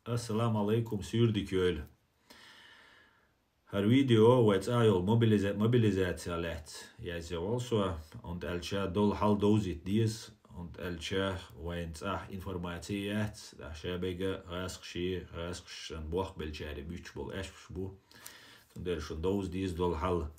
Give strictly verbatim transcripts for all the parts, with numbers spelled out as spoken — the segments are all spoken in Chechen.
Ассаламу алейкум, суьйре дика йойла. ХӀара видео вай цӀа йолу мобилиза-, мобилизаци лаьцна язъян волу со, хӀунда аьлча долу хьал довзийта деза, хӀунда аьлча вайн цӀахь информаци яц, ша берриге гӀазкхашна, гӀазкхашна бохбеллачаьрга буьйцуш болу аьшпаш бу. Цундела шуна довза деза долу хьал.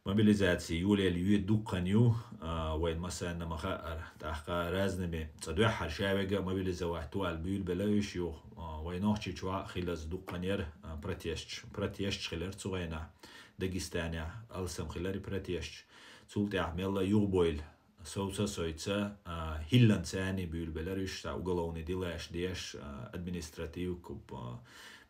Мобилизаци йолаелла йоьду дуккха хан ю, а, вайна массарна ма-хаъара. ТӀаккха разными цӀа дуьххьара ша верриге мобилизовать ву аьлла буьйлабелла уьш ю. А, вай Нохчийчохь а хилаза дуккха хан яра, а, протесташ. Протесташ хилира цу хенахь. Дагестанехь алсам хилира и протесташ. Цул тӀаьхьа мелла а юхабойла. Совца-совца, а, хӀилланца царна буьйлабелира уьш, цхьа уголовный делаш деш, а, административ, а,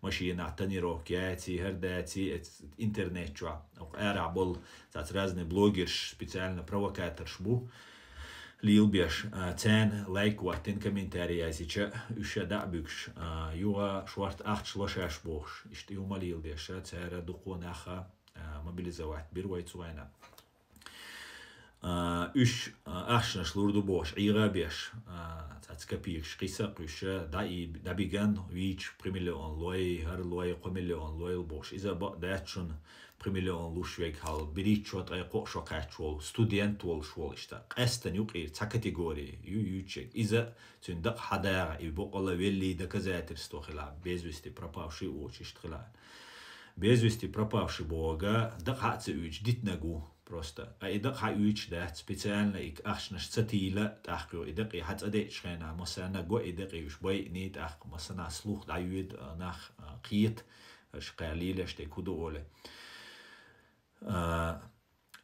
машинахь тонировка яций, хӀара даций, эц-, интернет чохь. Оха арахь болу цхьацца разные блогерш, специально провокаторш бу, лелабеш, а, царна лайк хӀоттийна, комментарий язйича, уьш ша дӀа а буьгуш, а, юха шорта ахча ло шаьш бохуш. Иштта и хӀума леладеш, цара дукха нах а, а, мобилизовать бира вай цу хенахь. А, уьш, а, ахчанаш лур ду бохуш, ӀийгӀа беш, а, цхьацца копейкаш кхийса а кхуьйсуш, дӀа и, дӀабиган, вийча пхи миллион лой, хӀара лой, кхо миллион лойла бохуш. Иза бакъ дац шуна, пхи миллион луш верг хьал, берхӀитта шо, ткъе кхоъ шо кхаьчча волу, студент волуш волу иштта. Къаьстина юкъара цхьа категория ю юьйцуш верг. Иза цуьнан дакъа хьадагӀа, и бакъалла веллий доказательство хила, без вести пропавший а воцуш иштта хила. Без вести пропавший бохург дакъа хьа а ца оьцуш дитинарг ву. Просто. А и дакъа хьа оьцуш дац, специально и ахчанаш ца тийла, тӀаккха и дакъий хьа цӀа деъчу хенахь, массарна го и дакъий уьш байъиний, тӀаккха массарна слух дӀайоьду, а, нах, а, кхета, аша кхаьллийла, аша тӀе куда оле. А,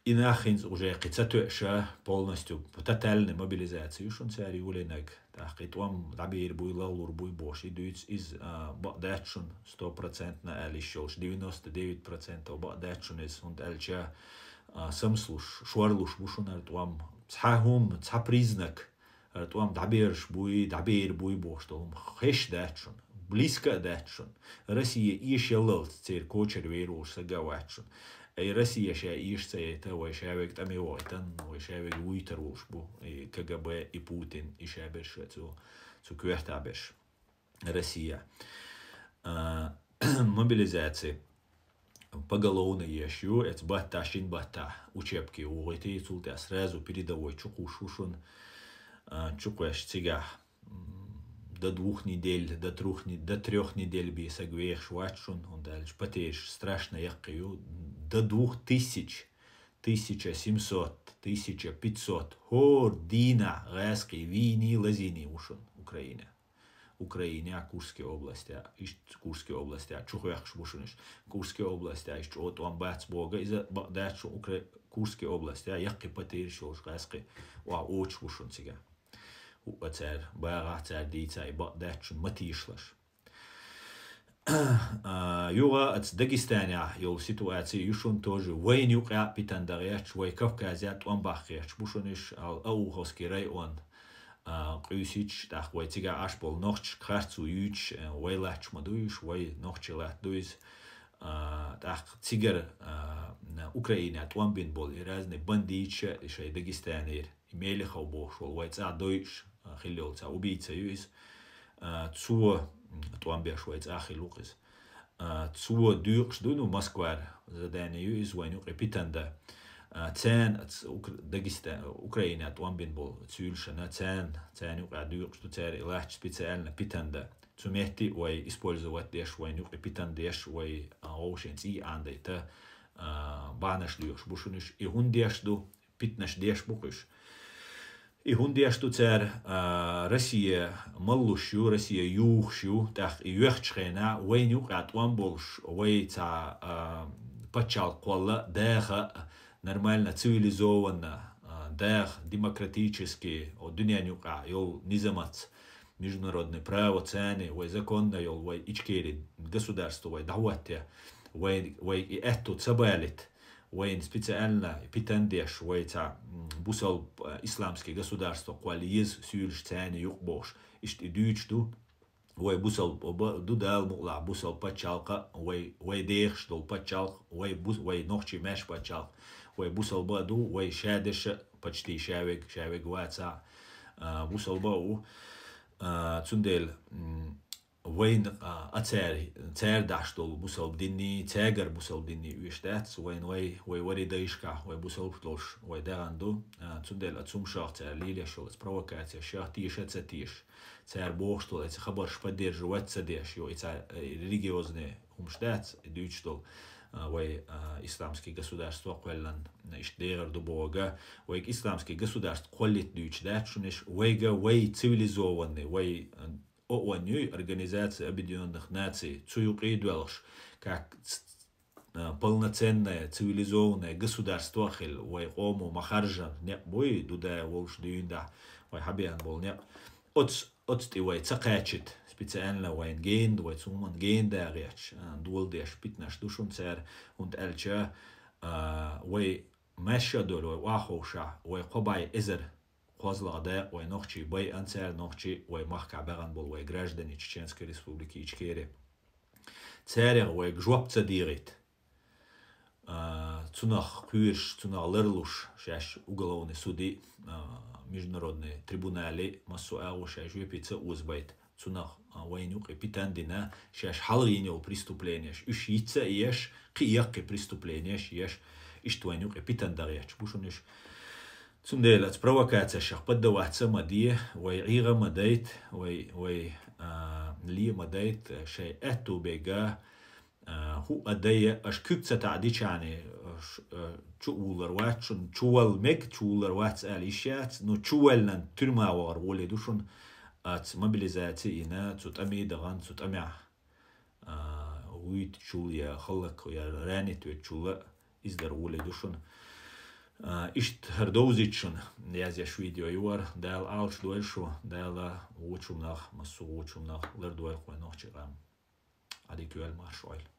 и нах хӀинца уже кхин ца тоьуш, полностью тотальная мобилизация ю шуна цара йолийнарг. ТӀаккха и тӀом дӀабийр буй, лалур буй бохуш, и дуьйцу иза, а, бакъ дац шуна, сто процентов аьлла йиш йолуш, девяносто девять процентов бакъ дац шуна иза, хӀунда аьлча, а, самсалуш, шорлуш бу шуна хӀара тӀом. Цхьа хӀума, цхьа признак, хӀара тӀом дӀаберш буй, дӀабийр буй бохуш долу хӀума хезаш дац шуна, близко а дац шуна. Россия эшаяллалц церан кочара вер волуш сага а вац шуна. И Россия ша эша ца яйта, вай ша верг тӀаме вахийтан, вай ша верг вуьйтур волуш бу и КГБ, и Путин, и ша берш цу, цу коьрта берш. Россия. А, мобилизация поголовно еш ю, эца баттахь, шин баттахь учебки вугӀуьйтий, цул тӀаьхьа сразу передовой чу кхуссуш ву шуна, а, чу кхуьссуш цигахь. М, до двух недель, до трёх не-, до трёх недель бен саг вехаш вац шуна, хӀунда аьлча потеряш страшно яккхий ю. До двух тысяч, тысяча семьсот, тысяча пятьсот, хӀора дийнахь гӀазкхий вийний, лазийний ву шуна Украине. Украине, Курской областе, иштта Курской областе, чу хехкаш бу шуна уьш. Курской областе, иштта чӀогӀа тӀом бац бохург, иза бакъ дац шуна, Укра-, Курской областе, яккхий потеряш йолуш гӀазкхий, охьа оцуш бу шуна цигахь. ХӀуъа цара багӀахь, цара дийца, и бакъ дац шуна, ма тийшалаш. А, юха аца Дагестанехь йолу ситуация ю шуна тоже. Вайна юкъа питана дан гӀерташ, вай Кавказе тӀом баккха гӀерташ бу шуна уьш, ал Ауховский район, а, къуьйсуьйтуш, тӀаккха вай цигахь Ӏаш болу нохчашка харцо юьйцуш, а, вай латташ ма ду уьш, вай нохчий латта ду иза. А, тӀаккха цигара, а, Украине тӀом бина болу и разные бандиташ, и шайн Дагестанера. И Мелехов бохуш волу вай цӀахь дойуш, а, хилла йолу цхьа убийца ю иза. А, цо, м, тӀом беш вай цӀахь хилла ву-кх иза. А, цо дуьйцуш ду, ну, Москвара задание ю иза вайна юкъе питана дан. А, царна, ц-, Укра-, Дагеста-, Украине тӀом бина болу цуьйлашна, царна, царна юкъахь дуьйцуш ду, цара и латташ специально питана дан. Цу метте вай использовать деш, вайна юкъе питана деш, вай, а, вовшийн цӀий Ӏандайта, а, бахьанаш доьхуш бу шуна уьш. И хӀунда деш ду? Питанаш деш бу-кх уьш. И хӀунда деш ду цара, а, Россия маллуш ю, Россия юхуш ю, тӀаккха и йоьхчу хенахь вайна юкъахь тӀом болуш, вай цхьа, а, пачхьалкх кхолла, даха, нормально, цивилизованно, а, даха, демократически, о, дуьненан юкъахь йолу низамаца, международное право царна, вай законно йолу, вай Ичкери государство вай дӀахӀотта, вай, вай и аьтту ца балийта, вайна специально питана деш, вай цхьа, м, бусалба, а, исламский государство кхолла еза суьйлаш царна юкъа бохуш. Иштта и дуьйцуш ду, вай бусалба ба-, ду Дала мукъалахь бусалба пачхьалкх, вай, вай дехаш долу пачхьалкх, вай бу-, вай нохчий маьрша пачхьалкх, вай бусалба а ду, вай ша дерш а почти ша верг, ша верг вацахь, а, бусалба а ву. А, цундела, м, Вайна а, а цаьр, цаьр дахьаш долу бусалба динний, цаьгара бусалба динний уьш дац, вайна вай, вай вари дайшкахь, вай бусалбаш долуш, вай дагӀан ду. А, цундела а цумшах цаьр лелаш йолу провокацияш, шах теша а ца теша. Цаьр бохуш долу эца хабарш поддерживать ца деш, йо, и цаьр э, религиозный хӀумаш дац, и дуьйцуш долу а, вай а, исламский государство кхоьллан, иштта дегӀар ду боху, вайга исламский государство кхоллийта дуьйцуш дац шуна, вайга вай цивилизованный, вай а, ООН юй, Организация Объединённых Наций, цу юкъе доьлхуш, как ц- а, полноценное, цивилизованное государство хила, вай къомо ма харжа некъ буй, Дудай волуш дуьйна дахь, вай хьабеана болу некъ. Оц, оц тӀе вай ца кхачийта, специально вайн генда, вай цу хӀуман генда гӀерташ, а, дола деш питанаш ду шуна цаьр, хӀунда аьлча а, вай маьрша а долу, вай охьаховшахь, вай кхо бӀе эзар кхозлагӀа дакъа вай нохчий байъан цаьрга, нохчий вай махкахь баьхна болу вай граждане Чеченской Республики Ичкери. Цаьрга вайга жоп ца дийгӀийта. А, цунах кхоьруш, цунах ларлуш, шаьш уголовный суде, а, международный трибунале массо а агӀо шаьш жоьпе ца озабайта. Цунах а, вайна юкъе питан дина, шаьш хьалха йина йолу преступленеш, уьш йицца а еш, кхин а яккхий преступленеш еш, иштта вайна юкъе питан дагӀетташ бу шуна уьш. Цундела оцу провокацешах поддаваться ма де, вай гӀийгӀа ма дайта, вай, вай а, ле ма дайта, шайн аьтту бега, а, хӀу а дайа, аша куьг ца таӀа дичахьана, аша, а, чу а вуллар вац шуна, чу вала мега, чу вуллар вац ала йиш яц, ну, чу ваьллан туьрма вахар гӀоле ду шуна, аца мобилизаци йина, цу тӀаме дахана, цу тӀамехь, а, вуьйтучул я хӀаллакьхуьйту, я ранить вуьтучул а, иза дар гӀоле ду шуна. А, иштта хӀара довзийта шуна, язъеш видео ю хӀара, Дала Ӏалаш дойла шу, Дала вочу нах, массо а вочу нах лардойла кхойн нохчий къам. Ӏадика йойла, марша Ӏойла.